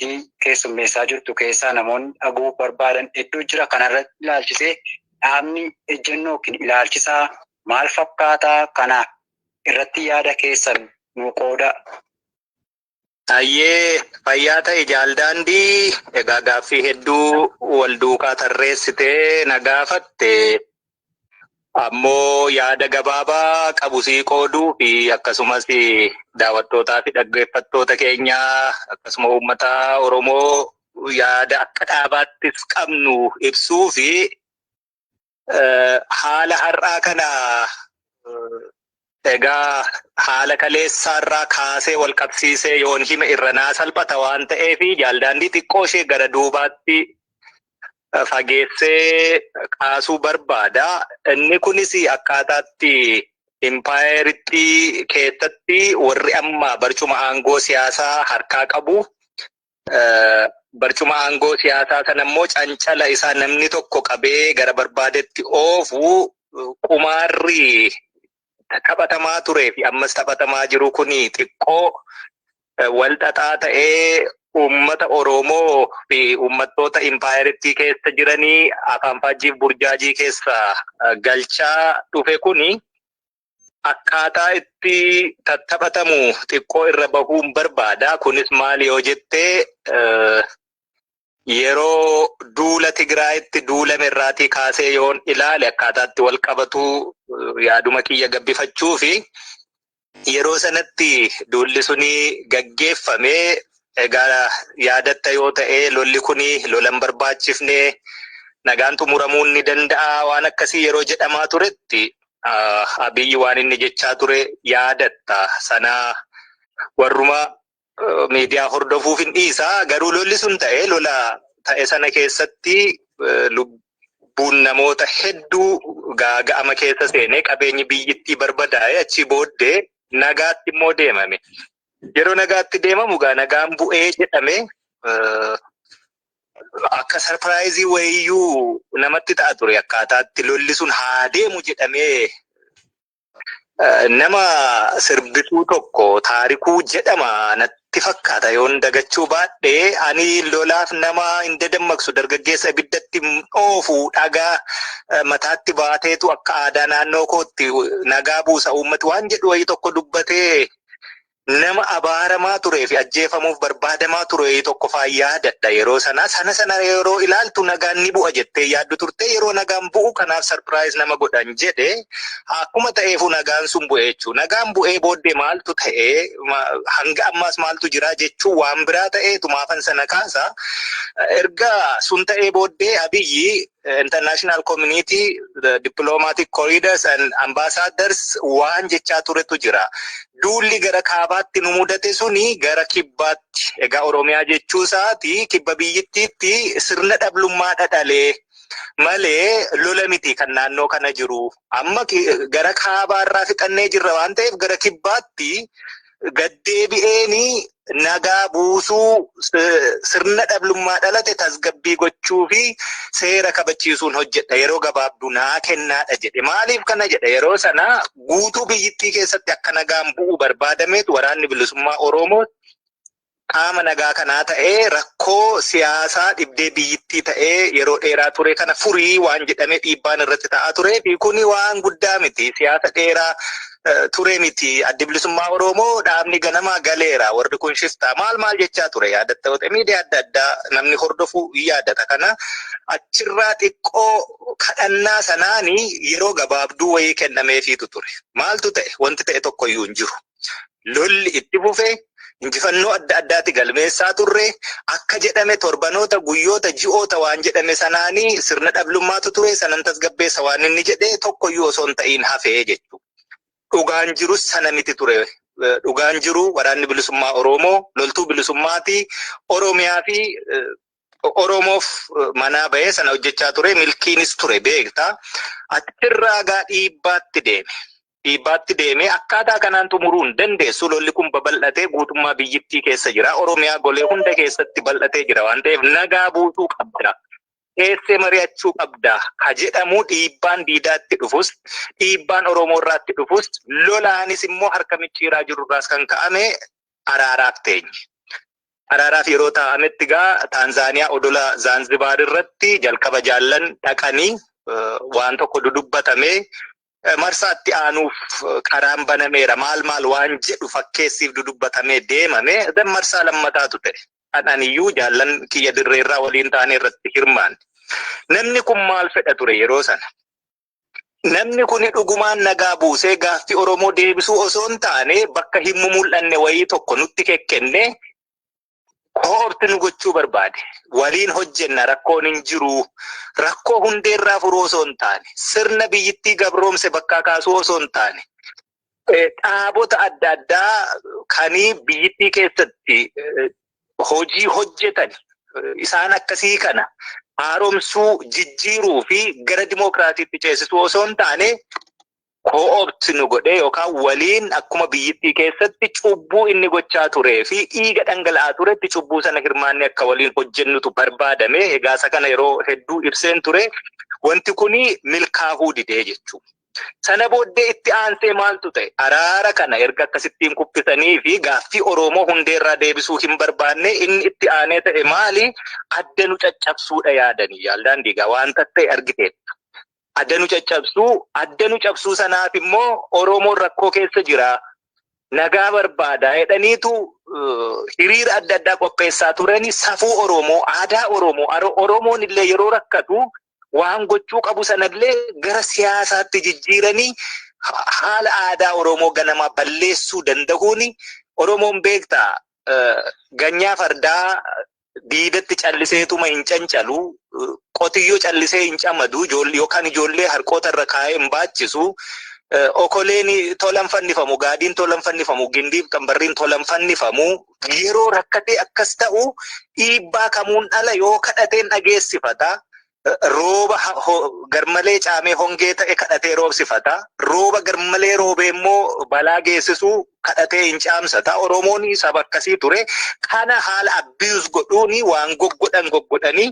biyyattii keessummeessaa jirtu keessaa namoonni dhaguu barbaadan hedduu jira. Kanarratti ilaalchisee dhaabni ejjennoo yookiin ilaalchisaa maal fakkaataa, kana irratti yaada keessan nu qooda. Hayyee, fayyaa ta'e jaaldaandii. Egaa gaaffii hedduu wal duukaa tarreessitee na gaafatte. Ammoo yaada gabaabaa qabu sii qooduu fi akkasumas daawwattootaa fi dhaggeeffattoota keenyaa, akkasuma uummata Oromoo yaada akka dhaabaattis qabnu ibsuu fi haala har'aa kana egaa haala kaleessaarraa kaasee wal qabsiisee yoon hime irra naa salphata waan ta'eef, jaaldaandii, xiqqoo ishee gara duubaatti fageessee kaasuu barbaada. Inni kunis akkaataatti impaayeritti keessatti warri amma barcuma aangoo siyaasaa harkaa qabu. Barcuma aangoo siyaasaa sana immoo cancala isaa namni tokko qabee gara barbaadetti oofu, qumaarri taphatamaa turee fi ammas taphatamaa jiru kuni xiqqoo wal xaxaa ta'ee uummata Oromoo fi uummattoota impaayeritti keessa jiranii afaan faajjiif burjaajii keessa galchaa dhufe kuni akkaataa itti tattaphatamu xiqqoo irra bahuun barbaada. Kunis maali yoo jettee, yeroo duula Tigraayitti duulame irraatii kaasee yoon ilaale akkaataatti wal qabatu yaaduma kiyya gabbifachuu fi yeroo sanatti duulli suni gaggeeffame. Egaa yaadatta yoo ta'e, lolli kuni lolan barbaachifne, nagaan xumuramuun ni danda'a waan akkasii yeroo jedhamaa turetti, Abiyyi waan inni jechaa ture yaadatta. Sana warruma miidiyaa hordofuuf hin dhiisa. Garuu lolli sun ta'e, lola ta'e sana keessatti lubbuun namoota hedduu gaaga'ama keessa seenee, qabeenyi biyyittii barbadaa'e. Achi booddee nagaatti immoo deemame. Yeroo nagaatti deemamu gaa nagaan bu'ee jedhame akka surprise wayiyyuu namatti ta'a ture. Akkaataatti lolli sun haa deemu jedhamee, nama sirbituu tokko Taarikuu jedhama natti fakkaata yoon dagachuu baadhee, "Ani lolaaf nama hin dadammaqsu, dargaggeessa ibiddatti oofu, dhagaa mataatti baateetu akka aadaa naannoo kootti nagaa buusa uummati," waan jedhu wayii tokko dubbatee nama abaaramaa turee fi ajjeefamuuf barbaadamaa ture tokko faa yaadadha yeroo sana. Sana yeroo ilaaltu nagaan ni bu'a jettee yaaddu turte. Yeroo nagaan bu'u kanaaf surprise nama godhan jedhe. Akkuma ta'eefu nagaan sun bu'e jechuudha. Nagaan bu'ee booddee maaltu ta'ee, hanga ammaas maaltu jira jechuun waan biraa ta'eetu maafan sana kaasa. Erga sun ta'ee booddee Abiyyi international community, the diplomatic corridors and ambassadors waan jechaa turetu jira. Duulli gara kaabaatti nu mudate suni gara kibbaatti, egaa Oromiyaa jechuu isaati, kibba biyyittiitti sirna dhablummaa dhadhalee malee lola miti kan naannoo kana jiru. Amma gara kaabaarraa fixannee jirra waan ta'eef, gara kibbaatti gaddeebi'eeni nagaa buusuu, sirna dhablummaa dhalate tasgabbii gochuu fi seera kabachiisuun hojjedha, yeroo gabaabduu naa kennaadha jedhe. Maaliif kana jedhe? Yeroo sana guutuu biyyittii keessatti akka nagaan bu'u barbaadameetu Waraanni Bilisummaa Oromoo qaama nagaa kanaa ta'ee rakkoo siyaasaa dhibdee biyyittii ta'ee yeroo dheeraa ture kana furii waan jedhamee dhiibbaan irratti ta'aa turee fi kuni waan guddaa miti. Siyaasa dheeraa ture miti. Addi Bilisummaa Oromoo dhaabni ganamaa galeera. Warri kun shiftaa maal maal jechaa ture, yaadatta ta'e, miidiyaa adda addaa namni hordofu yaadata. Kana achirraa xiqqoo kadhannaa sanaanii yeroo gabaabduu wayii kennameefiitu ture. Maaltu ta'e? Wanti ta'e tokkoyyuu hin jiru. Lolli itti fufee, injifannoo adda addaatti galmeessaa turre. Akka jedhame torbanoota, guyyoota, ji'oota waan jedhame sanaanii sirna dhablummaatu ture sanan tasgabbeessa waan inni jedhe tokkoyyuu osoo hin ta'iin hafee jechuudha. Dhugaan jirus sana miti ture. Dhugaan jiru Waraanni Bilisummaa Oromoo loltuu bilisummaati. Oromiyaa fi Oromoof manaa bahee sana hojjechaa ture. Milkiinis ture, beektaa. Achirraa gaa dhiibbaatti deeme. Dhiibbaatti deemee akkaataa kanaan xumuruu hin dandeessu. Lolli kun babal'atee guutummaa biyyittii keessa jira. Oromiyaa golee hunda keessatti bal'atee jira waan ta'eef nagaa buusuu qabda. Teessee mari'achuu qabda. Ka jedhamu dhiibbaan diidaatti dhufus, dhiibbaan Oromoo irraatti dhufus, lolaanis immoo harka micciiraa jirurraas kan ka'ame araaraaf teenye. Araaraaf yeroo taa'ametti gaa Taanzaaniyaa odola Zaanzibaar irratti jalqaba jaallan dhaqanii waan tokko dudubbatamee, marsaatti aanuuf karaan banameera maal maal waan jedhu fakkeessiif dudubbatamee deemame. Dan marsaa lammataatu ta'e. Kan aniyyuu jaallan kiyya dirreerraa waliin taane irratti hirmaanne. Namni kun maal fedha ture yeroo sana? Namni kun dhugumaan nagaa buusee gaaffii Oromoo deebisuu osoo hin taane, bakka hin mul'anne wayii tokko nutti kekkenne, co-opt nu gochuu barbaade. Waliin hojjenna, rakkoon hin jiru. Rakkoo hundeerraa furuu osoo hin taane, sirna biyyittii gabroomse bakkaa kaasuu osoo hin taane, dhaabota adda addaa kanii biyyittii keessatti hojii hojjetan isaan akkasii kana haaromsuu, jijjiiruu fi gara dimookiraasiitti ceesisuu osoo hin taane, co-opt nu godhee yookaan waliin akkuma biyyittii keessatti cubbuu inni gochaa turee fi dhiiga dhangala'aa turetti cubbuu sana hirmaanne akka waliin hojjennutu barbaadame. Egaa isa kana yeroo hedduu ibseen ture. Wanti kuni milkaa'uu didee jechuudha. Sana booddee itti aansee maaltu ta'e? Araara kana erga akkasittiin kuffisanii fi gaaffii Oromoo hundeerraa deebisuu hin barbaanne, inni itti aanee ta'e maali? Adda nu caccabsuudha yaadanii yaaldaan diigaa wanta ta'e argiteetta. Adda nu caccabsuu, adda nu cabsuu sanaaf immoo Oromoon rakkoo keessa jira. Nagaa barbaada jedhaniitu hiriira adda addaa qopheessaa turani. Safuu Oromoo, aadaa Oromoo, Oromoon illee yeroo rakkatu waan gochuu qabu sanallee gara siyaasaatti jijjiiranii haala aadaa Oromoo ganamaa balleessuu danda'uun. Oromoon beektaa, ganyaa fardaa diidatti calliseetuma hin cancalu, qotiyyoo callisee hin camadu, yookaan ijoollee harqoota irra kaa'ee hin baachisu. Okoleen tolan fannifamu, gaadiin tolan fannifamu, gindiif qambarriin tolan fannifamu. Yeroo rakkatee akkas ta'u dhiibbaa kamuun dhala yoo kadhateen dhageessifata. Rooba garmalee caamee hongee ta'e kadhatee roobsifata. Rooba garmalee roobee immoo balaa geessisuu kadhatee hin caamsata. Oromoon saba akkasii ture. Kana haala abuse godhuuni waan goggodhan goggodhanii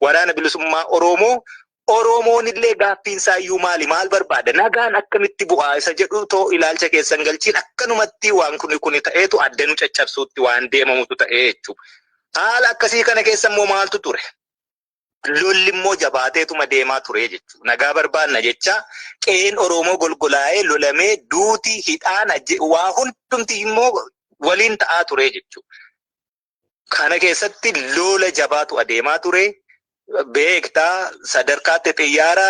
Waraana Bilisummaa Oromoo, Oromoon illee gaaffiin isaa iyyuu maali, maal barbaada, nagaan akkamitti bu'aa isa jedhu too ilaalcha keessan galchiin akkanumatti waan kuni kuni ta'eetu adda nu caccabsuutti waan deemamutu ta'ee jechuudha. Haala akkasii kana keessa immoo maaltu ture? Lolli immoo jabaateetuma deemaa ture jechuudha. Nagaa barbaanna jecha qe'een Oromoo golgolaa'ee lolamee, duuti, hidhaan, waa hundumti immoo waliin ta'aa ture jechuudha. Kana keessatti lola jabaatu adeemaa ture. Beektaa, sadarkaatti xiyyaara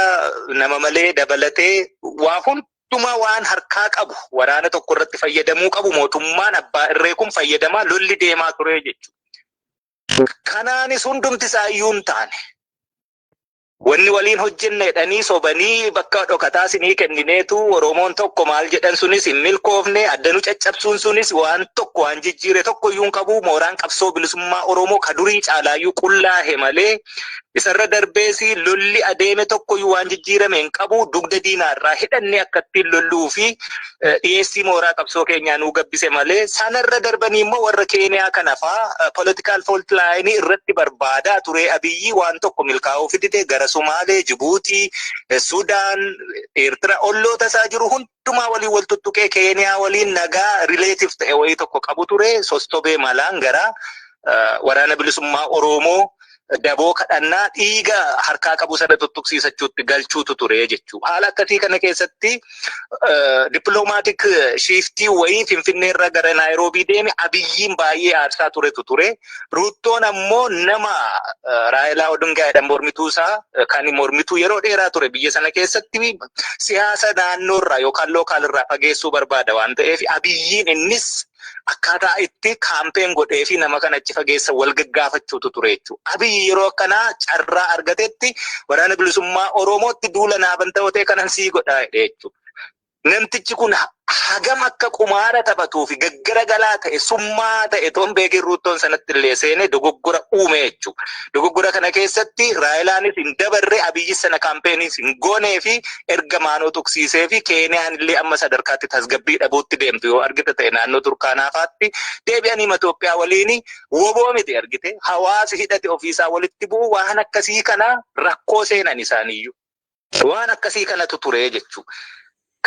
nama malee dabalatee waa hundumaa waan harkaa qabu waraana tokko irratti fayyadamuu qabu mootummaan abbaa irree kun fayyadamaa lolli deemaa ture jechuudha. Kanaanis hundumti isaa iyyuu hin taane. Wanni waliin hojjenne jedhanii sobanii bakka dhokataa sinii kennineetu Oromoon tokko maal jedhan sunis hin milkoofne. Adda nu caccabsuun sunis waan tokko waan jijjiire tokko iyyuu hin qabu. Mooraan qabsoo bilisummaa Oromoo ka durii caalaayyuu qullaahe malee, isarra darbees lolli adeeme tokko iyyuu waan jijjiirame hin qabu. Dugda diinaarraa hidhannee akkattiin lolluu fi dhiyeessii mooraa qabsoo keenyaa nuu gabbise malee. Sanarra darbanii immoo warra Keeniyaa kana faa political fault line irratti barbaadaa ture Abiyyi. Waan tokko milkaa'uu fidite. Gara Sumaalee, Jibuutii, Sudaan, Eertira, olloota isaa jiru hundumaa waliin wal tuttuqee Keeniyaa waliin nagaa relative ta'e wayii tokko qabu ture. Sostobee malaan gara Waraana Bilisummaa Oromoo daboo kadhannaa dhiiga harkaa qabu sana tuttuqsiisachuutti galchuutu ture jechuudha. Haala akkasii kana keessatti diplomatic shiftii wayii Finfinneerra gara Naayiroobii deeme Abiyyiin baay'ee aarsaa turetu ture. Ruuttoon ammoo nama Raayilaa Odingaa jedhan, mormituu isaa kan mormituu yeroo dheeraa ture, biyya sana keessatti siyaasa naannoorraa yookaan local irraa fageessuu barbaada waan ta'eef, Abiyyiin innis akkaataa itti campaign godhee fi nama kana achi fageessa wal gaggaafachuutu ture jechuudha. Abiyyi yeroo akkanaa carraa argatetti Waraana Bilisummaa Oromootti duula naaban ta'ee kanan sii godhaa jedhee jechuudha. Namtichi kun hagam akka qumaara taphatuu fi gaggaragalaa ta'e, summaa ta'e toon beekin, Ruuttoon sanatti illee seenee dogoggora uume jechuudha. Dogoggora kana keessatti Raayilaanis hin dabarre, Abiyyis sana campaigniis hin goonee fi erga maanoo tuqsiisee fi Keeniyaan illee amma sadarkaatti tasgabbii dhabuutti deemtu yoo argite ta'e, naannoo Turkaanaa fa'aatti deebi'anii Itoophiyaa waliin woboo miti argite, hawaasi hidhate ofiisaa walitti bu'u, waan akkasii kana rakkoo seenan isaaniiyyuu. Waan akkasii kanatu ture jechuudha.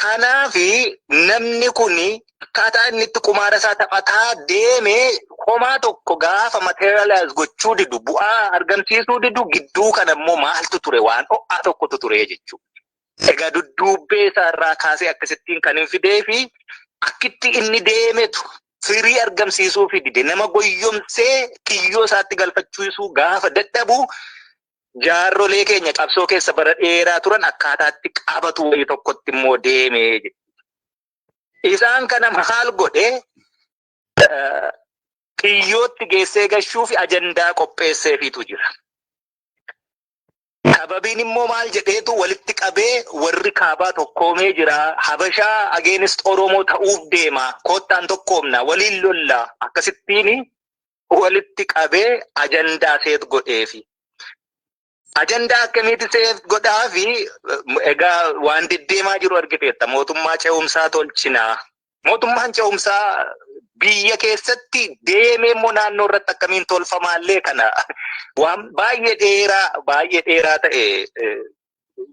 Kanaafi namni kun akkaataa inni itti qumaara isaa taphataa deeme Homaa tokko gaafa materialize gochuu didu, bu'aa argamsiisuu didu, gidduu kana immoo maaltu ture? Waan ho'aa tokkotu ture jechuudha. Egaa dudduubbee isaarraa kaasee akkasittiin kan hin fidee fi akkitti inni deemetu firii argamsiisuu fi dide, nama goyyomsee kiyyoo isaatti galfachiisuu gaafa dadhabu, jaarrolee keenya qabsoo keessa bara dheeraa turan akkaataatti qabatu wayii tokkotti immoo deemee. Isaan kana maal godhee kiyyootti geessee gashuu fi ajandaa qopheesseefiitu jira. Sababiin immoo maal jedheetu walitti qabee? Warri kaabaa tokkoomee jira. Habashaa against Oromoo ta'uuf deema. Koottaan tokkoomna, waliin lolla. Akkasittiin walitti qabee ajandaa set godheefi. Ajandaa akkamiiti set godhaafi? Egaa waan deddeemaa jiru argiteetta. Mootummaa ce'umsaa tolchinaa. Mootummaan ce'umsaa biyya keessatti deemee immoo naannoo irratti akkamiin tolfamaallee kana waan baay'ee dheeraa, baay'ee dheeraa ta'e,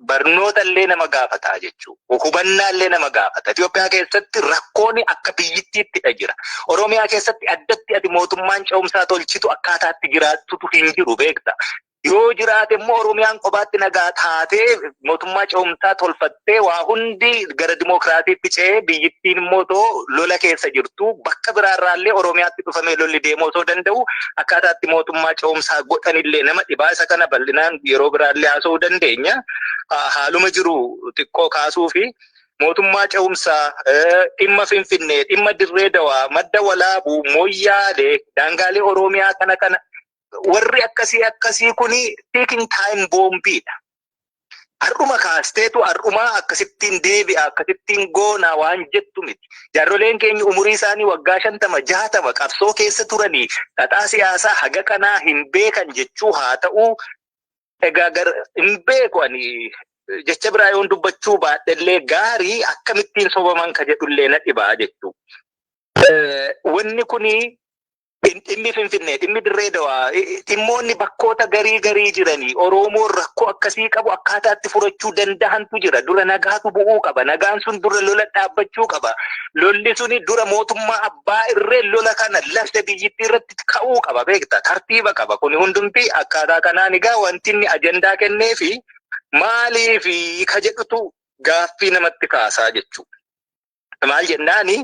barnoota illee nama gaafata jechuudha. Hubannaa illee nama gaafata. Itoophiyaa keessatti rakkoon akka biyyittiittidha jira. Oromiyaa keessatti addatti ati mootummaan ce'umsaa tolchitu akkaataatti jiraattutu hin jiru, beekta. Yoo jiraate immoo Oromiyaan kophaatti nagaa taatee mootummaa ce'umsaa tolfattee waa hundi gara dimookiraasiitti ce'ee, biyyittiin immoo too lola keessa jirtu, bakka biraarraallee Oromiyaatti dhufamee lolli deemuu osoo danda'u, akkaataatti mootummaa ce'umsaa godhanillee nama dhibaa. Isa kana bal'inaan yeroo biraallee haasa'uu dandeenya. Haaluma jiru xiqqoo kaasuu fi mootummaa ce'umsaa, dhimma Finfinnee, dhimma Dirree Dawaa, Madda Walaabuu, Moyyaalee, daangaalee Oromiyaa kana warri akkasii akkasii kuni ticking time boombiidha. Har'uma kaasteetu har'uma akkasittiin deebi'a, akkasittiin goona waan jettu miti. Jaarroleen keenya umurii isaanii waggaa 50, 60 qabsoo keessa turanii xaxaa siyaasaa haga kanaa hin beekan jechuu haa ta'u. Egaa hin beeku, ani jecha biraa yoon dubbachuu baadhellee gaarii, akkamittiin sobaman ka jedhullee na dhibaa jechuu. Wanni kuni dhimmi Finfinnee, dhimmi Dirree Dawaa, dhimmoonni bakkoota garii garii jiranii Oromoon rakkoo akkasii qabu akkaataatti furachuu danda'antu jira. Dura nagaatu bu'uu qaba. Nagaan sun dura lola dhaabbachuu qaba. Lolli suni dura mootummaa abbaa irree lola kana lafte biyyittii irratti ka'uu qaba, beekta. Tartiiba qaba. Kuni hundumti akkaataa kanaan egaa wanti inni ajandaa kenneefi maaliifi ka jedhutu gaaffii namatti kaasaa jechuudha. Maal jennaani,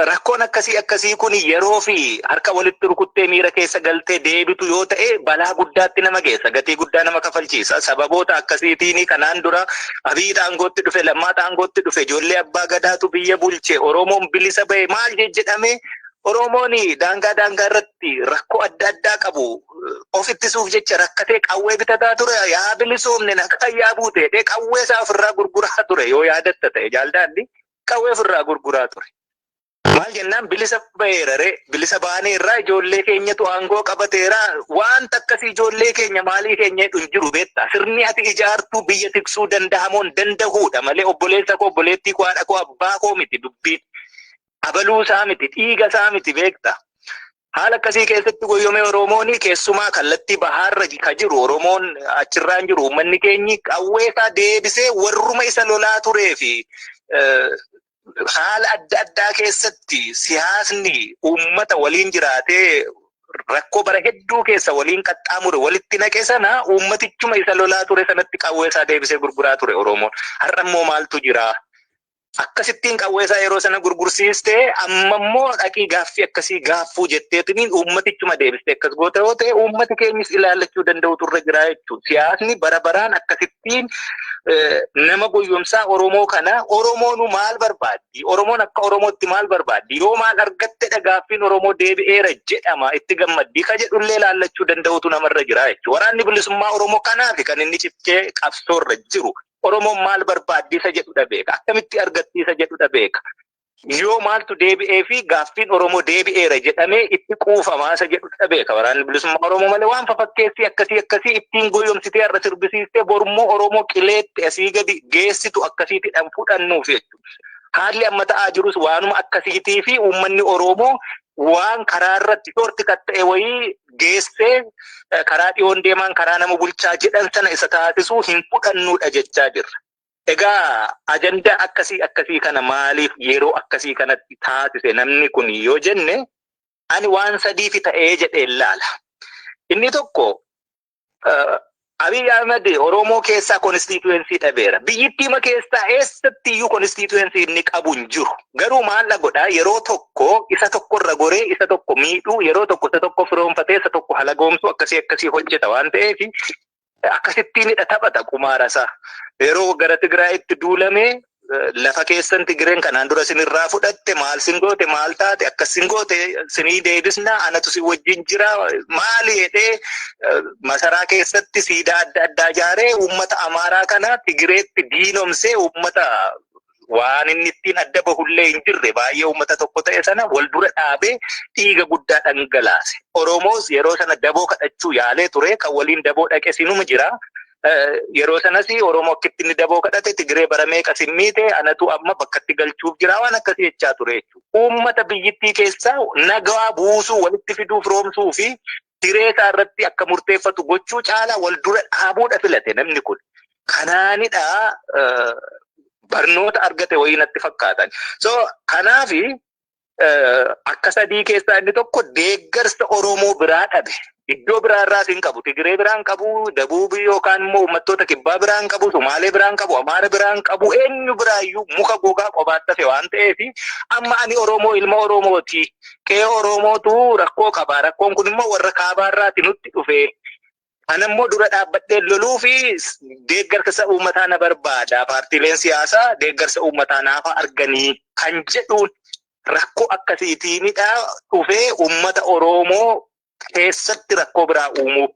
rakkoon akkasii akkasii kun yeroo fi harka walitti rukuttee miira keessa galtee deebitu yoo ta'e, balaa guddaatti nama geessa, gatii guddaa nama kafalchiisa. Sababoota akkasiitiin kanaan dura Abiy aangootti dhufe, Lammaa aangootti dhufe, ijoollee abbaa gadaatu biyya bulche, Oromoon bilisa bahe maal jedhame, Oromoon daangaa daangaa irratti rakkoo adda addaa qabu of ittisuuf jecha rakkatee qawwee bitataa ture. Yaa bilisoomne, nagaa yaa buute, qawwee isaa ofirraa gurguraa ture. Yoo yaadatta ta'e, jaaldaanni qawwee ofirraa gurguraa ture. Maal jennaan, bilisa baheera ree, bilisa baaneerraa, ijoollee keenyatu aangoo qabateera, wanta akkasii ijoollee keenya maalii keenya jedhu hin jiru, beektaa. Sirni ati ijaartuu biyya tiksuu danda'amoon danda'uudha malee obboleessa koo, obboleettii koo, haadha koo, abbaa koo miti dubbiin. Abaluu isaa miti, dhiiga isaa miti, beektaa. Haala akkasii keessatti goyyomee Oromoon keessumaa kallattii bahaarra ka jiru, Oromoon achirraan jiru, uummanni keenyi qawwee isaa deebisee warruma isa lolaa turee fi haala adda addaa keessatti siyaasni uummata waliin jiraatee rakkoo bara hedduu keessa waliin qaxxaamure walitti naqe sana, uummatichuma isa lolaa ture sanatti qawwee isaa deebisee gurguraa ture Oromoon. Har'a immoo maaltu jira? Akkasittiin qawwee isaa yeroo sana gurgursiistee, amma immoo dhaqii gaaffii akkasii gaaffuu jetteetiniin uummatichuma deebistee akkas goota yoo ta'e, uummati keenyis ilaallachuu danda'utu irra jira jechuudha. Siyaasni bara baraan akkasittiin nama goyyomsaa. Oromoo kana Oromoonu maal barbaaddi? Oromoon akka Oromootti maal barbaaddi? Yoo maal argattedha gaaffiin Oromoo deebi'eera jedhama itti gammaddi ka jedhullee ilaallachuu danda'utu namarra jira jechuudha. Waraanni bilisummaa Oromoo kanaaf kan inni cichee qabsoorra jiru. Oromoon maal barbaaddi isa jedhudha beeka. Akkamitti argatti isa jedhudha beeka. Yoo maaltu deebi'ee fi gaaffiin Oromoo deebi'eera jedhamee itti quufamaa isa jedhudha beeka. Waraanni bilisummaa Oromoo malee waan fafakkeessii akkasii akkasii ittiin goyyomsitee har'a sirbisiistee borummoo Oromoo qileetti asii gadi geessitu akkasiitidhaan fudhannuuf jechuudha. Haalli amma ta'aa jirus waanuma akkasiitii fi uummanni Oromoo waan karaa irratti shortcut ta'e wayii geessee karaa dhiyoon deemaan karaa nama bulchaa jedhan sana isa taasisuu hin fudhannuudha jechaa jirra. Egaa ajandaa akkasii akkasii kana maaliif yeroo akkasii kanatti taasise namni kun yoo jenne, Ani waan sadiifi ta'ee jedhee ilaala. Inni tokko, Abiy Ahmed Oromoo keessaa constituency dhabeera. Biyyittiima keessaa eessatti iyyuu constituency inni qabu hin jiru. Garuu maal godhaa? Yeroo tokko isa tokkorra goree isa tokko miidhuu, yeroo tokko isa tokko firoonfatee isa tokko halagoomsuu, akkasii akkasii hojjeta waan ta'eef akkasittiinidha taphata qumaara isaa. Yeroo gara Tigraayitti duulamee, lafa keessan Tigireen kanaan dura sinirraa fudhatte, maal sin goote, maal taate, akkas sin goote, sinii deebisna, anatu si wajjin jira maali jedhee masaraa keessatti siidaa adda addaa ijaaree uummata Amaaraa kana Tigireetti diinomsee, uummata waan inni ittiin adda bahullee hin jirre, baay'ee uummata tokko ta'e sana wal dura dhaabee dhiiga guddaa dhangalaase. Oromoos yeroo sana daboo kadhachuu yaalee ture, kan waliin daboo dhaqe sinuma jira. Yeroo sanas Oromoo akkitti inni daboo kadhate, Tigiree bara meeqa simmiite, anatu amma bakkatti galchuuf jira, waan akkasii jechaa ture jechuudha. Uummata biyyittii keessaa nagaa buusuu, walitti fiduuf, roomsuu fi hiree isaa irratti akka murteeffatu gochuu caalaa wal dura dhaabuudha filate namni kun. Kanaanidha barnoota argate wayii natti fakkaatan. So kanaafi akka sadii keessaa inni tokko deeggarsa Oromoo biraa dhabe. Iddoo biraa irraas hin qabu. Tigiree biraa hin qabu, Dabuubii yookaan immoo uummattoota kibbaa biraa hin qabu, Sumaalee biraa hin qabu, Amaara biraa hin qabu, eenyu biraayyuu muka gogaa qobaatti hafe waan ta'eef, amma ani Oromoo, ilma Oromooti. Qe'ee Oromootu rakkoo qaba. Rakkoon kun immoo warra kaabaarraati nutti dhufe. Ana immoo dura dhaabbadhee loluu fi deeggarsa uummataa na barbaada. Paartiileen siyaasaa deeggarsa uummataa naafa arganii kan jedhuun rakkoo akkasiitiinidha dhufee uummata Oromoo keessatti rakkoo biraa uumuuf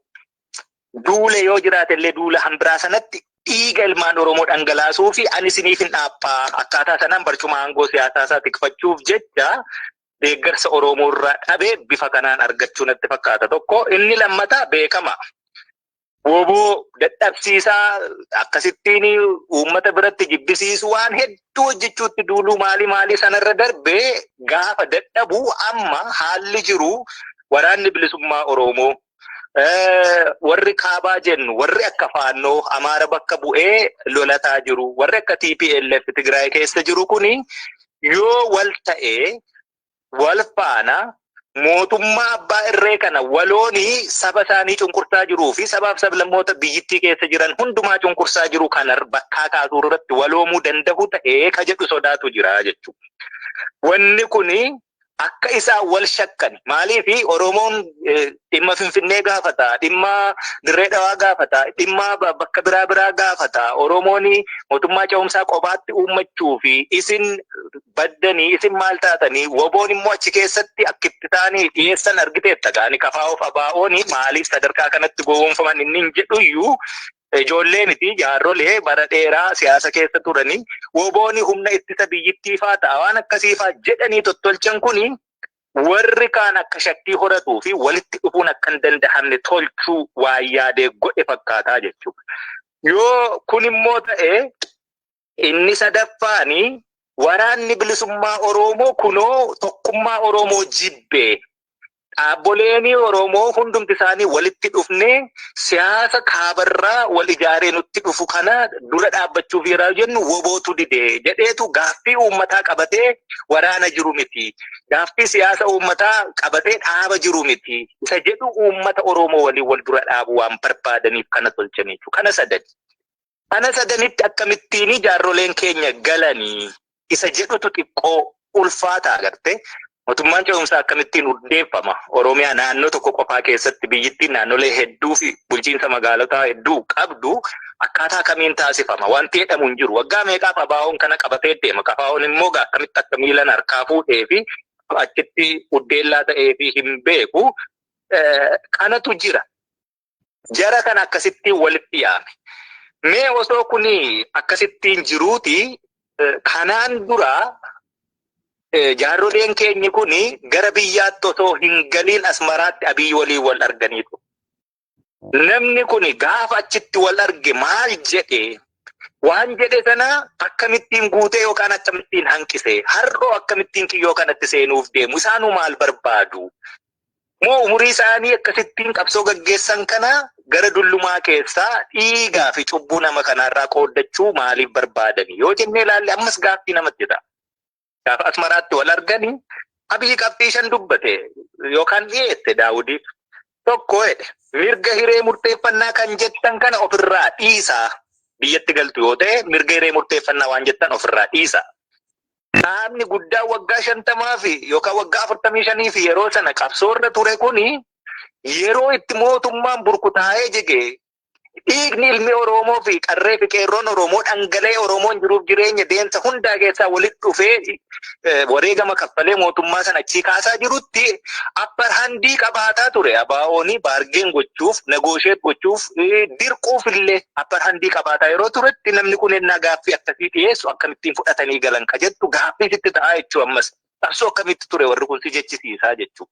duule. Yoo jiraate illee duula hambiraa sanatti dhiiga ilmaan Oromoo dhangalaasuu fi ani isiniif hin dhaaphaa, akkaataa sanaan barcuma aangoo siyaasaa isaa tikfachuuf jecha deeggarsa Oromoo irraa dhabee bifa kanaan argachuu natti fakkaata tokko. Inni lammataa beekama. Woboo dadhabsiisaa, akkasittiin uummata biratti jibbisiisu, waan hedduu hojjechuutti duuluu, maalii maalii sanarra darbee gaafa dadhabu, amma haalli jiru waraanni bilisummaa Oromoo, warri kaabaa jennu, warri akka Faannoo Amaara bakka bu'ee lolataa jiru, warri akka TPLF Tigraay keessa jiru kuni yoo wal ta'ee wal faana mootummaa abbaa irree kana waloonii saba isaanii cunqursaa jiruu fi sabaaf sablammoota biyyittii keessa jiran hundumaa cunqursaa jiru kana bakkaa kaasuu irratti waloomuu danda'u ta'ee ka jedhu sodaatu jira jechuudha. Wanni kuni akka isaan wal shakkan maaliif, Oromoon dhimma Finfinnee gaafata, dhimma Dirree Dhawaa gaafata, dhimma bakka biraa biraa gaafata. Oromoon mootummaa ce'umsaa kophaatti uummachuu fi isin baddanii, isin maal taatanii, woboon immoo achi keessatti akkitti ta'anii dhiyeessan argiteetta gaani kafaa'oof abaa'oon maaliif sadarkaa kanatti gowwoomfaman inni hin jedhuyyuu, ijoollee miti, jaarrolee bara dheeraa siyaasa keessa turanii, wobooni humna ittisa biyyittii faa ta'a, waan akkasii faa jedhanii tottolchan kuni warri kaan akka shakkii horatuu fi walitti dhufuun akka hin danda'amne tolchuu waan yaadee godhe fakkaataa jechuudha. Yoo kun immoo ta'e, inni sadaffaani waraanni bilisummaa Oromoo kunoo tokkummaa Oromoo jibbee, dhaabboleen Oromoo hundumti isaanii walitti dhufnee siyaasa kaabarraa wal ijaaree nutti dhufu kana dura dhaabbachuuf yeroo jennu wobootu dide jedheetu gaaffii uummataa qabatee waraana jiru miti. Gaaffii siyaasa uummataa qabatee dhaaba jiru miti. Isa jedhu uummata Oromoo waliin wal dura dhaabu waan barbaadaniif kana tolchanii jechuudha. Kana sadani. Kana sadanitti akkamittiin jaarroleen keenya galanii isa jedhutu xiqqoo ulfaata agarte. Mootummaan ce'umsaa akkamittiin hundeeffama? Oromiyaa naannoo tokko qofaa keessatti, biyyittiin naannolee hedduu fi bulchiinsa magaalotaa hedduu qabdu, akkaataa kamiin taasifama? Wanti jedhamu hin jiru. Waggaa meeqaaf abaa'oon kana qabatee deema. Kafaa'oon immoo akkamitti akka miilan harkaa fuudhee fi achitti uddeellaa ta'ee fi hin beeku. Kanatu jira. Jara kana akkasittiin walitti yaame. Mee osoo kuni akkasittiin jiruuti, kanaan dura jaarroleen keenyi kun gara biyyaatti osoo hin galiin Asmaraatti Abiy waliin wal arganiitu. Namni kun gaafa achitti wal arge maal jedhe? Waan jedhe sana akkamittiin guutee yookaan akkamittiin hanqise? Har'oo akkamittiin kiyyoo kanatti seenuuf deemu? Isaanuu maal barbaadu? Moo umurii isaanii akkasittiin qabsoo gaggeessan kana gara dullumaa keessaa dhiigaa fi cubbuu nama kanaarraa qooddachuu maaliif barbaadani? Yoo jennee ilaalle ammas gaaffii namatti ta'a. Gaafa Asmaraatti wal argani Abiyyi qabxii 5 dubbate yookaan dhiyeesse Daawudiif. Tokko jedhe, mirga hiree murteeffannaa kan jettan kana ofirraa dhiisaa. Biyyatti galtu yoo ta'e mirga hiree murteeffannaa waan jettan ofirraa dhiisaa. Dhaabni guddaa waggaa 50 fi yookaan waggaa 45 fi yeroo sana qabsoorra ture kuni yeroo itti mootummaan burkutaa'ee jige, dhiigni ilmi Oromoo fi qarree fi qeerroon Oromoo dhangala'ee, Oromoon jiruuf jireenya deemsa hundaa keessaa walitti dhufee wareegama kaffalee mootummaa sana achii kaasaa jirutti upper handii qabaataa ture. ABO'n bargain gochuuf, negotiate gochuuf, dirquuf illee upper handii qabaataa yeroo turetti namni kun ennaa gaaffii akkasii dhiyeessu akkamittiin fudhatanii galan ka jettu gaaffii sitti ta'aa jechuu ammas. Qabsoo akkamitti ture warri kun si jechisiisaa jechuu.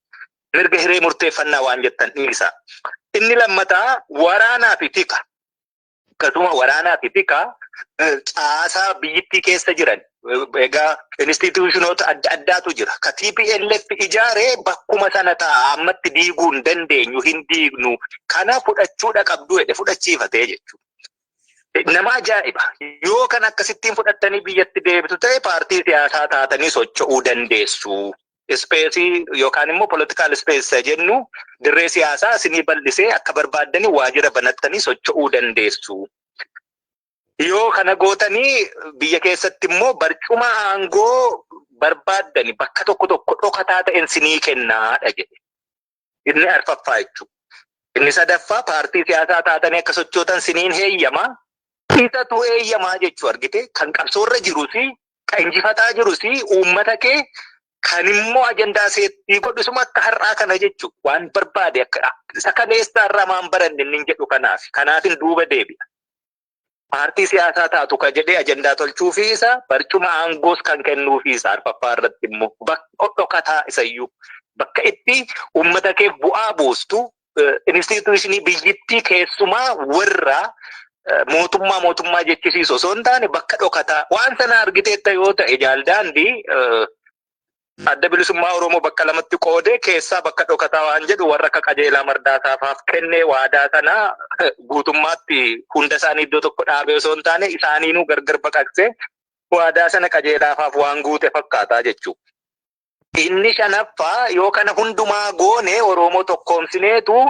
Mirga hiree murteeffannaa waan jettan dhiisa. Inni lammataa waraanaa fi tika. Akkasuma waraanaa fi tika caasaa biyyittii keessa jiran, egaa institutionoota adda addaatu jira. Ka TPLF ijaaree bakkuma sana ta'a, ammatti diiguu hin dandeenyu, hin diignu. Kana fudhachuudha qabdu jedhe, fudhachiifatee jechuudha. Nama ajaa'iba. Yoo kan akkasittiin fudhattanii biyyatti deebitu ta'e paartii siyaasaa taatanii socho'uu dandeessu. Spaceii yookaan immoo political space jennu, dirree siyaasaa isinii bal'isee akka barbaaddanii waajjira banattanii socho'uu dandeessu. Yoo kana gootanii biyya keessatti immoo barcuma aangoo barbaaddani bakka tokko tokko dhokataa ta'een sinii kennaadha jedhe. Inni arfaffaa jechuudha. Inni sadaffaa paartii siyaasaa taatanii akka sochootan siniin heeyyama. Isatu heeyyamaa jechuu argite, kan qabsoorra jirus, kan injifataa jirus, uummata kee kan immoo ajandaa seettii godhusuma akka har'aa kana jechuudha. Waan barbaade akka isa kaleessaa irraa maan baranne inni jedhu kanaaf. Kanaafin duuba deebi'a. Paartii siyaasaa taatu ka jedhee ajandaa tolchuufi isa barcuma aangoos kan kennuufi isa arfaffaa irratti immoo bakka dhokataa isayyuu bakka itti uummata kee bu'aa buustu, institutionii biyyittii keessumaa warra mootummaa mootummaa jechisiisu osoo hin taane bakka dhokataa waan sana argiteetta yoo ta'e, jaaldaandii Adda Bilisummaa Oromoo bakka lamatti qoodee keessaa bakka dhokataa waan jedhu warra akka Qajeelaa Mardaasaa kennee, waadaa sana guutummaatti hunda isaanii iddoo tokko dhaabee osoo hin taane isaaniinuu gargar baqaqsee waadaa sana Qajeelaafaaf waan guute fakkaataa jechuudha. Inni shanaffaa, yoo kana hundumaa goone Oromoo tokkoomsineetu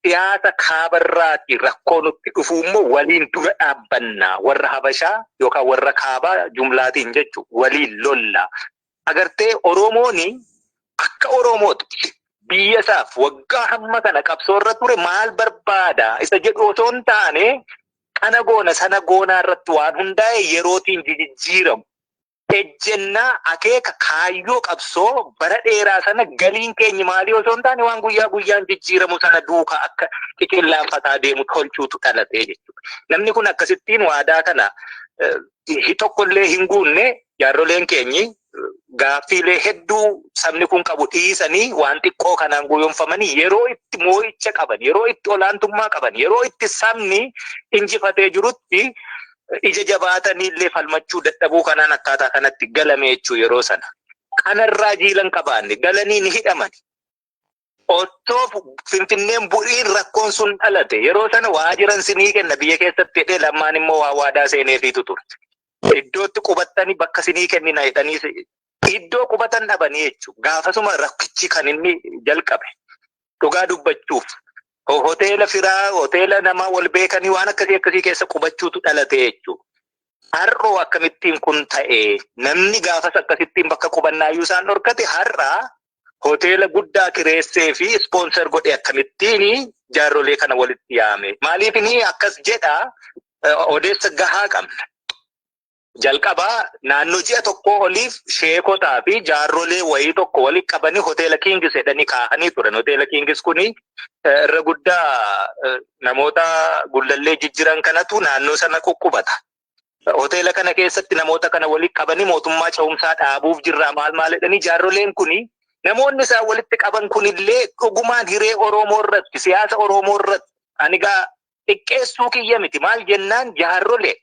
siyaasa kaabarraati rakkoo nutti dhufu immoo waliin dura dhaabbannaa, warra Habashaa yookaan warra kaabaa jumlaatiin jechuudha, waliin lolla. Agartee, Oromooni akka Oromootti biyya isaaf waggaa hamma kana qabsoorra ture maal barbaada isa jedhu osoo hin taane kana goona sana goonaa irratti waan hundaa'e yerootiin jijjiiramu. Ejjennaa akeeka kaayyoo qabsoo bara dheeraa sana galiin keenya maalii osoo hin taane waan guyyaa guyyaan jijjiiramu sana duukaa akka qiqillaanfataa deemu tolchuutu dhalatee jechuudha. Namni kun akkasittiin waadaa kana tokkollee hin guunne. Jaarroleen keenyi gaaffiilee hedduu sabni kun qabu dhiisanii waan xiqqoo kanaan gowwoomfamanii yeroo itti moo'icha qaban, yeroo itti olaantummaa qaban, yeroo itti sabni injifatee jirutti ija jabaatanii illee falmachuu dadhabuu kanaan akkaataa kanatti galame jechuu yeroo sana. Kanarraa jiilan qabaanne galanii ni hidhaman. Otoo Finfinneen bu'iin rakkoon sun dhalate, yeroo sana waajiran sinii kenna biyya keessatti jedhee Lammaan immoo waa waadaa seeneefiitu ture. Iddootti qubattanii bakka sinii kennina jedhanii iddoo qubatan dhabanii jechuudha. Gaafasuma rakkichi kan inni jalqabe. Dhugaa dubbachuuf hoteela firaa, hoteela namaa wal beekanii waan akkasii akkasii keessa qubachuutu dhalate jechuudha. Har'oo akkamittiin kun ta'e? Namni gaafas akkasittiin bakka qubannaayyuu isaan dhorkate har'aa hoteela guddaa kireessee fi sponsor godhe akkamittiin jaarrolee kana walitti yaame? Maaliif inni akkas jedha? Odeessa gahaa qabna. Jalqabaa naannoo ji'a tokko oliif sheekotaa fi jaarrolee wayii tokko walitti qabanii hoteela Kingis jedhanii kaa'anii turan. Hoteela Kingis kuni irra guddaa namoota Gullallee jijjiran kanatu naannoo sana quqqubata. Hoteela kana keessatti namoota kana walitti qabanii mootummaa ce'umsaa dhaabuuf jirra maal maal jedhanii, jaarroleen kuni, namoonni isaan walitti qaban kunillee dhugumaan hiree Oromoo irratti, siyaasa Oromoo irratti, ani gaa xiqqeessuu kiyya miti, maal jennaan jaarrolee,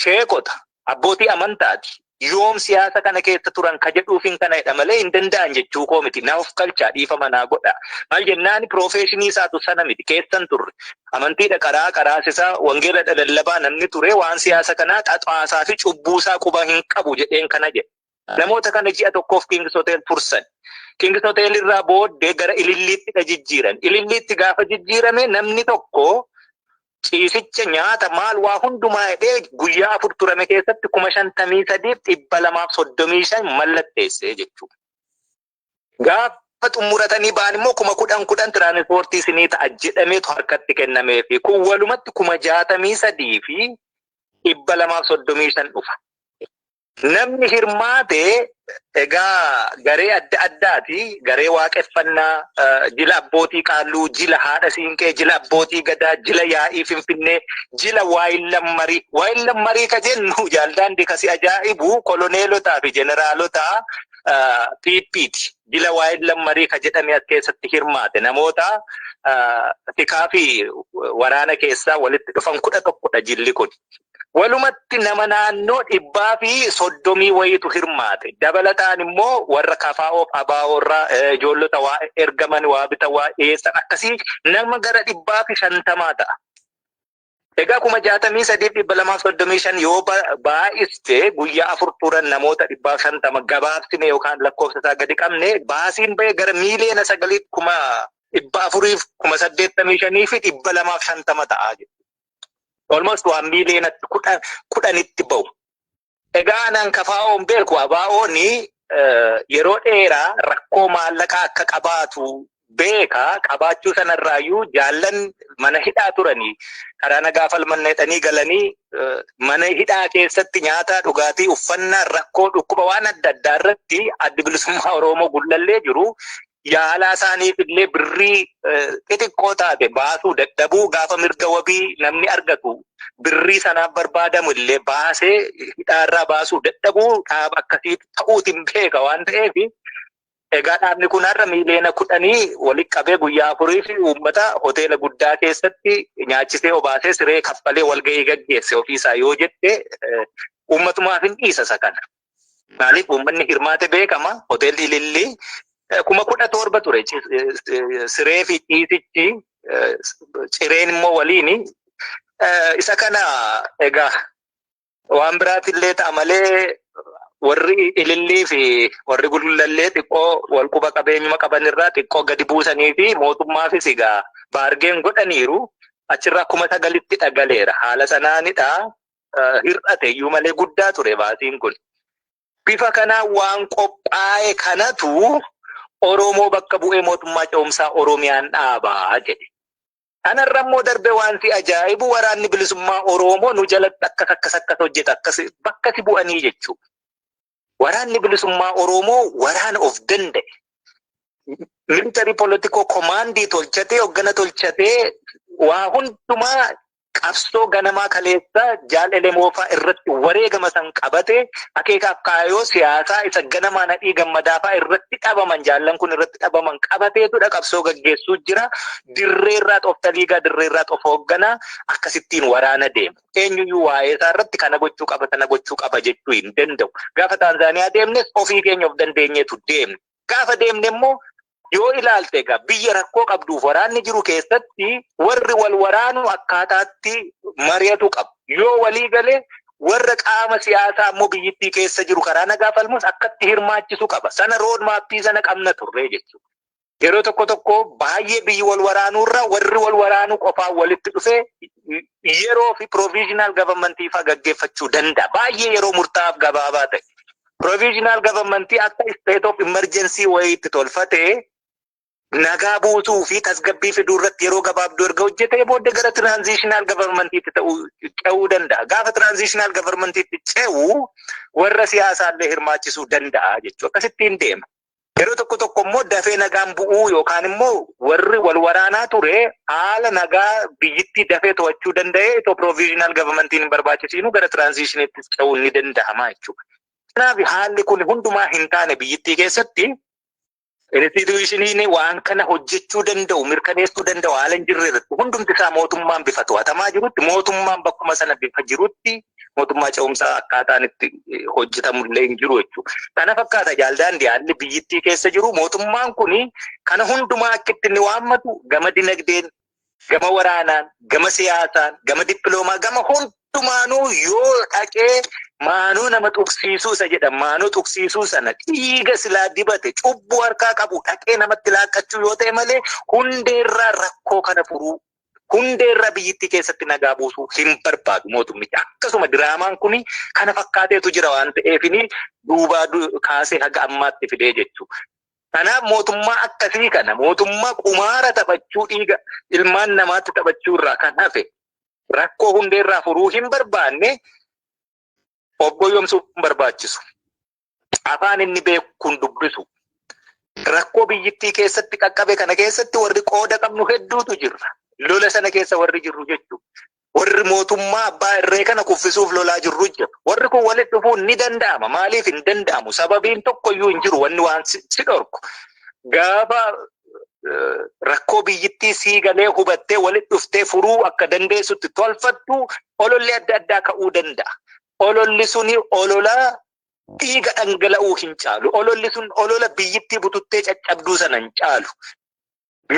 sheekota, abbootii amantaati. Yoom siyaasa kana keessa turan ka jedhuufin kana jedha malee hin danda'an jechuu koo miti. Na of galchaa, dhiifama naa godha. Maal jennaan professionii isaatu sana miti, keessan turre. Amantiidha karaa karaasisaa, wangeela lallabaa namni ture waan siyaasa kanaa xaxaasaa fi cubbuusaa quba hin qabu jedheen kana jedhe. Namoota kana ji'a tokkoof Kings Hotel tursan. Kings Hotel irraa booddee gara Ililliitti jijjiiran. Ililliitti gaafa jijjiirame namni tokko ciisicha, nyaata, maal waa hundumaa hidhee guyyaa 4 turame keessatti 53,235 mallatteesse jechuudha. Gaafa xumuratanii ba'an immoo 10,000 10,000 tiraanispoortii isinii ta'a jedhameetu harkatti kennamee fi kun walumatti 63,235 dhufa. Namni hirmaate egaa garee adda addaati. Garee waaqeffannaa, jila abbootii qaalluu, jila haadha siinqee, jila abbootii gadaa, jila yaa'ii Finfinnee, jila waayillan marii. Waayillan marii ka jennu, jaaldaandi, kasi ajaa'ibu koloneelotaa fi jeneraalota PPti. Jila waayillan marii ka jedhame as keessatti hirmaate namoota tikaa fi waraana keessaa walitti dhufan 11dha jilli kun. Walumatti nama naannoo 130 wayiitu hirmaate. Dabalataan immoo warra KFOf ABO irraa ijoollota waa ergaman, waa bitan, waa dhiyeessan akkasii nama gara 150 ta'a. Egaa 63,235 yoo baay'iste, guyyaa 4 turan namoota 150 gabaabsine yookaan lakkoofsa isaa gadi qabne, baasiin ba'e gara 9,485,250 ta'a jechuudha. Almost waan miiliyoona 10tti ba'u. Egaa anaan KFO'n beeku, ABO'n yeroo dheeraa rakkoo maallaqaa akka qabaatu beeka. Qabaachuu sanarraayyuu jaallan mana hidhaa turanii karaa nagaa falmanna jedhanii galanii mana hidhaa keessatti nyaata, dhugaatii, uffannaa, rakkoo, dhukkuba waan adda addaa irratti Addi Bilisummaa Oromoo Gullallee jiru yaalaa isaaniif illee birrii xixiqqoo taate baasuu dadhabuu, gaafa mirga wabii namni argatu birrii sanaaf barbaadamu illee baasee hidhaarraa baasuu dadhabuu dhaaba akkasii ta'uutiin beeka waan ta'eef, egaa dhaabni kun har'a miiliyoona 10 walitti qabee guyyaa 4 fi uummata hoteela guddaa keessatti nyaachisee, obaasee, siree kaffalee walgahii gaggeesse ofiisaa yoo jette, uummatumaaf hin dhiisa isa kana. Maaliif, uummanni hirmaate beekama. Hoteelli Ilillii 17,000 ture siree fi ciisichi, cireen immoo waliini. Isa kana egaa waan biraatillee ta'a malee, warri Ilillii fi warri Gullallee xiqqoo wal quba qabeenyuma qaban irraa xiqqoo gadi buusanii fi mootummaafis egaa bargain godhaniiru. Achirraa 9,000tti dhagaleera. Haala sanaanidha, hir'ate iyyuu malee guddaa ture baasiin kun. Bifa kanaan waan qophaa'e kanatu Oromoo bakka bu'ee mootummaa ce'umsaa Oromiyaan dhaabaa jedhe. Kanarra immoo darbe wanti ajaa'ibu Waraanni Bilisummaa Oromoo nu jalatti akkas akkas akkas hojjeta, akkas bakka si bu'anii jechuudha. Waraanni Bilisummaa Oromoo waraana of danda'e. Military political command tolchatee, hoggana tolchatee, waa hundumaa qabsoo ganamaa kaleessa Jaal Elemoofaa irratti wareegama san qabate, akeekaaf kaayoo siyaasaa isa ganamaa Nadhii Gammadaafaa irratti dhabaman, jaallan kun irratti dhabaman qabateetudha qabsoo gaggeessuu jira. Dirreerraa of taliigaa, dirreerraa of hoogganaa, akkasittiin waraana deema. Eenyuyyuu waa'ee isaa irratti kana gochuu qaba, sana gochuu qaba jechuu hin danda'u. Gaafa Taanzaaniyaa deemnes ofii keenya of dandeenyeetu deemne. Gaafa deemne immoo yoo ilaalte, egaa biyya rakkoo qabduuf waraanni jiru keessatti warri wal waraanu akkaataatti mari'atu qabu. Yoo walii galee, warra qaama siyaasaa immoo biyyittii keessa jiru karaa nagaa falmus akkatti hirmaachisu qaba. Sana road mapii sana qabna turre jechuudha. Yeroo tokko tokko baay'ee biyyi wal waraanuurra warri wal waraanuu qofaan walitti dhufee yeroo fi provisional governmentii fa'aa gaggeeffachuu danda'a. Baay'ee yeroo murtaa'aaf gabaabaa ta'e. Provisional governmentii akka state of emergency wayiitti tolfatee nagaa buusuu fi tasgabbii fiduu irratti yeroo gabaabduu erga hojjetee booddee gara transitional governmentiitti ta'uu ce'uu danda'a. Gaafa transitional governmentiitti ce'u warra siyaasaallee hirmaachisuu danda'a jechuudha. Akkasittiin deema. Yeroo tokko tokko immoo dafee nagaan bu'uu yookaan immoo warri wal waraanaa ture haala nagaa biyyittii dafee to'achuu danda'ee itoo provisional governmentiin hin barbaachisiinu gara transitioniitti ce'uun ni danda'ama jechuudha. Kanaaf haalli kun hundumaa hin taane. Biyyittii keessatti institutioniin waan kana hojjechuu danda'u, mirkaneessuu danda'u haala hin jirre irratti, hundumti isaa mootummaan bifa to'atamaa jirutti, mootummaan bakkuma sana bifa jirutti, mootummaa ce'umsaa akkaataan itti hojjetamullee hin jiru jechuudha. Kana fakkaata, jaaldaandii, haalli biyyittii keessa jiru. Mootummaan kun kana hundumaa akkitti inni waammatu gama dinagdeen, gama waraanaan, gama siyaasaan, gama dippiloomaa, gama hundumaanuu yoo dhaqee Maanoo nama tuqsiisuu isa jedhan, maanoo tuqsiisuu sana dhiiga silaa dibate cubbuu harkaa qabu dhaqee namatti laaqqachuu yoo ta'e malee hundeerraa rakkoo kana furuu, hundeerraa biyyittii keessatti nagaa buusuu hin barbaadu mootummichi. Akkasuma diraamaan kun kana fakkaateetu jira waan ta'eefini duubaa kaasee haga ammaatti fidee jechuudha. Kanaaf mootummaa akkasii kana, mootummaa qumaara taphachuu, dhiiga ilmaan namaatti taphachuu irraa kan hafe rakkoo hundeerraa furuu hin barbaanne of goyyomsuu hin barbaachisu. Afaan inni beekuun dubbisu. Rakkoo biyyittii keessatti qaqqabe kana keessatti warri qooda qabnu hedduutu jirra. Lola sana keessa warri jirru jechuudha. Warri mootummaa abbaa irree kana kuffisuuf lolaa jirru jira. Warri kun walitti dhufuun ni danda'ama. Maaliif hin danda'amu? Sababiin tokkoyyuu hin jiru wanni waan si dhorku. Gaafa rakkoo biyyittii sii galee hubattee walitti dhuftee furuu akka dandeessutti tolfattu, ololli adda addaa ka'uu danda'a. Ololli suni olola dhiiga dhangala'uu hin caalu. Ololli sun olola biyyittii bututtee caccabduu sana hin caalu.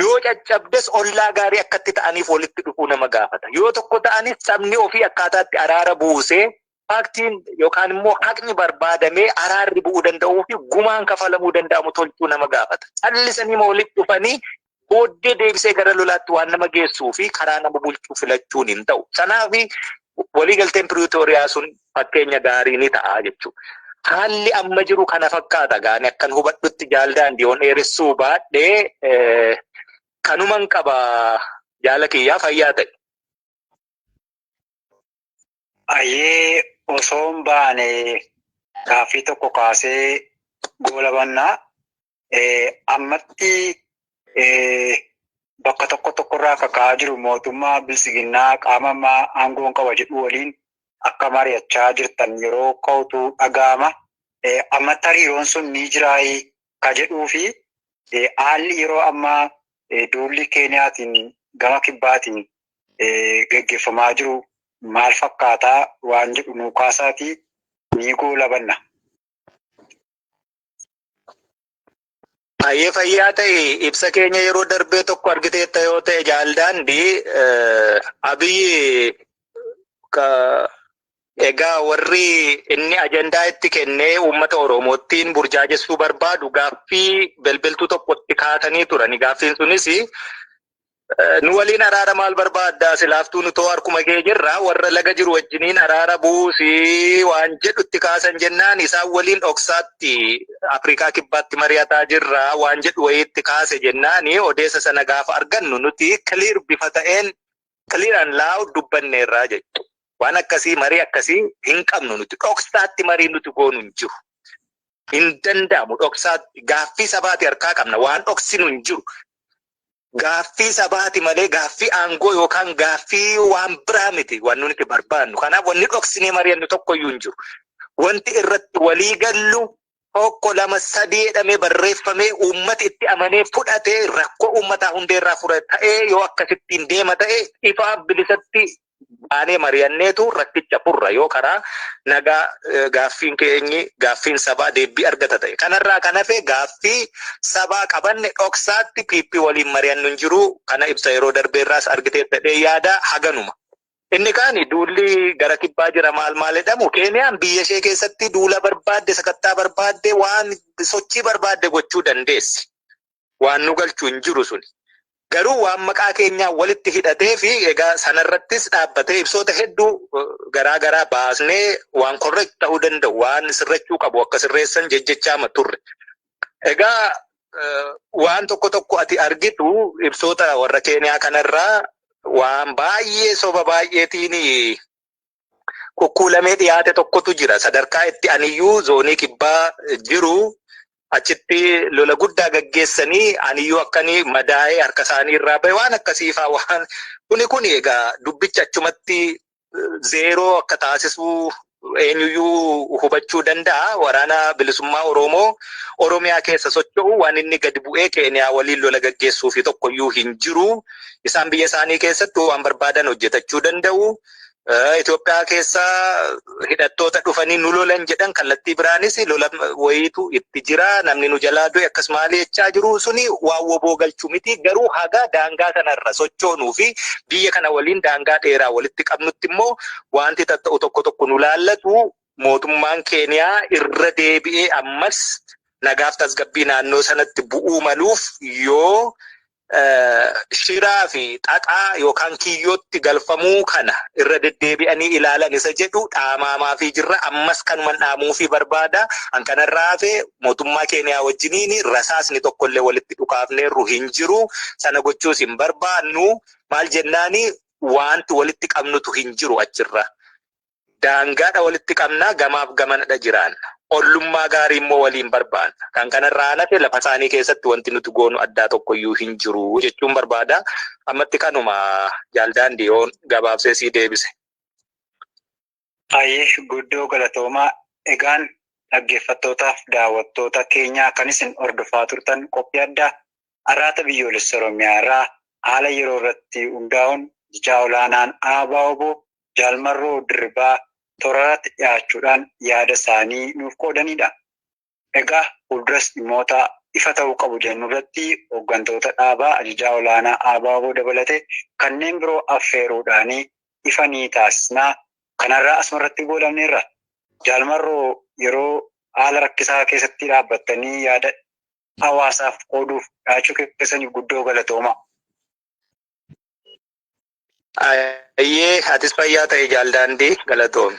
Yoo caccabdes ollaa gaarii akkatti ta'aniif walitti dhufuu nama gaafata. Yoo tokko ta'anis sabni ofii akkaataatti araara buusee, faaktiin yookaan immoo haqni barbaadamee araarri bu'uu danda'uu fi gumaan kafalamuu danda'amu tolchuu nama gaafata. Callisanii walitti dhufanii booddee deebisee gara lolaatti waan nama geessuu fi karaa nama bulchuu filachuun hin ta'u. Kanaaf waliigalteen Piriitooriyaa sun fakkeenya gaarii ni ta'a jechuudha. Haalli amma jiru kana fakkaata. Gaani akkan hubadhutti jaal Daandiyoon dheeressuu baadhee kanuman qaba, jaala kiyyaa, fayyaa ta'e. Ayyee, osoo hin baane gaaffii tokko kaasee goolabannaa. Ammatti bakka tokko tokkorraa kaka'aa jiru mootummaa bilisiginnaa qaama ammaa aangoon qaba jedhu waliin akka mari'achaa jirtan yeroo ka'utu dhaga'ama. Ammatti hariiroon sun ni jiraayii ka jedhuu fi haalli yeroo ammaa duulli Keeniyaatiin gama kibbaatiin geggeeffamaa jiru maal fakkaataa waan jedhu nuu kaasaatii ni goolabanna. Baay'ee fayyaa ta'e. Ibsa keenya yeroo darbee tokko argiteetta yoo ta'e, jaaldaandii, Abiyyi egaa warri inni ajandaa itti kennee uummata Oromoottiin burjaajessuu barbaadu gaaffii belbeltuu tokkotti kaasanii turani. Gaaffiin sunis, "Nu waliin araara maal barbaaddaa? Silaaftuu nu too harkuma kee jirra, warra laga jiru wajjiniin araara buusii" waan jedhutti kaasan jennaan, isaan waliin dhoksaatti Afrikaa Kibbaatti mari'ataa jirra waan jedhu wayiitti kaase jennaan, odeessa sana gaafa argannu nuti clear bifa ta'een, clear and loud dubbanneerraa jechuudha. Waan akkasii, marii akkasii hin qabnu nuti. Dhoksaatti marii nuti goonu hin jiru. Hin danda'amu dhoksaatti. Gaaffii sabaati harkaa qabna, waan dhoksinu hin jiru. Gaaffii sabaati malee gaaffii aangoo yookaan gaaffii waan biraa miti waan nuti barbaannu. Kanaaf wanni dhoksinee mari'annu tokkoyyuu hin jiru. Wanti irratti walii gallu tokko, lama, sadii jedhamee barreeffamee uummati itti amanee fudhatee rakkoo uummataa hundeerraa fura ta'ee, yoo akkasittiin deema ta'e, ifaaf bilisatti baanee mari'anneetu rakkicha furra, yoo karaa nagaa gaaffiin keenyi, gaaffiin sabaa deebii argata ta'e. Kanarraa kan hafe gaaffii sabaa qabanne dhoksaatti PP waliin mari'annu hin jiru. Kana ibsa yeroo darbeerraas argitee ta'ee yaada haganuma. Inni kaani duulli gara kibbaa jira maal maal jedhamu, Keeniyaan biyya ishee keessatti duula barbaadde, sakattaa barbaadde, waan sochii barbaadde gochuu dandeessi. Waan nu galchu hin jiru suni. Garuu waan maqaa keenyaa walitti hidhatee fi egaa sanarrattis dhaabbatee ibsoota hedduu garaa garaa baasnee waan correct ta'uu danda'u, waan sirrachuu qabu akka sirreessan jejjechaama turre. Egaa waan tokko tokko ati argitu ibsoota warra Keeniyaa kanarraa waan baay'ee soba baay'eetiin kukkuulamee dhiyaate tokkotu jira. Sadarkaa itti aniyyuu zoonii kibbaa jiru achitti lola guddaa gaggeessanii aniyyuu akkanii madaa'ee harka isaanii irraa bahe, waan akkasiifaa, waan kuni egaa dubbicha achumatti zeeroo akka taasisuu eenyuyyuu hubachuu danda'a. Waraana Bilisummaa Oromoo Oromiyaa keessa socho'u waan inni gadi bu'ee Keeniyaa waliin lola gaggeessuu fi tokkoyyuu hin jiru. Isaan biyya isaanii keessatti waan barbaadan hojjetachuu danda'u. Itoophiyaa keessa hidhattoota dhufanii nu lolan jedhan, kallattii biraanis lola wayiitu itti jira. Namni nu jalaa du'e akkas maali jechaa jiru, suni waan woboo galchuu miti. Garuu haga daangaa sanarra sochoonuu fi biyya kana waliin daangaa dheeraa walitti qabnutti immoo wanti tatta'u tokko tokko nu laallatu. Mootummaan Keeniyaa irra deebi'ee ammas nagaaf tasgabbii naannoo sanatti bu'uu maluuf yoo shiraa fi xaxaa yookaan kiyyootti galfamuu kana irra deddeebi'anii ilaalan isa jedhu dhaamaamaafii jirra. Ammas kanuman dhaamuufii barbaada. An kanarraa hafe mootummaa Keeniyaa wajjiniin rasaasni tokkollee walitti dhukaafneerru hin jiru. Sana gochuus hin barbaannu. Maal jennaani, wanti walitti qabnutu hin jiru achirra. Daangaadha walitti qabnaa, gamaaf gamanadha jiraanna. Ollummaa gaarii immoo waliin barbaanna. Kan kanarraa hafe lafa isaanii keessatti wanti nuti goonu addaa tokkoyyuu hin jiru jechuun barbaada. Ammatti kanuma, jaaldaandii, yoon gabaabsee sii deebise. Baay'ee guddoo galatoomaa. Egaan dhaggeeffattootaaf daawwattoota keenyaa, kan isin hordofaa turtan qophii addaa Arraata Biyyoolessa Oromiyaa irraa haala yeroo irratti hundaa'uun jijaa olaanaan ABO Jaalmarroo Dirribaa toorarratti dhiyaachuudhaan yaada isaanii nuuf qoodanidha. Egaa fuulduras dhimmoota ifa ta'uu qabu jennu irratti hooggantoota dhaabaa, ajajaa olaanaa ABO dabalatee kanneen biroo affeeruudhaan ifa ni taasisnaa. Kanarraa asumarratti goolabneerra. Jaalmarroo, yeroo haala rakkisaa keessatti dhaabbattanii yaada hawaasaaf qooduuf dhiyaachuu keessaniif guddoo galatooma. Ayyee, atis fayyaa ta'e, jaaldaandii, galatoomi.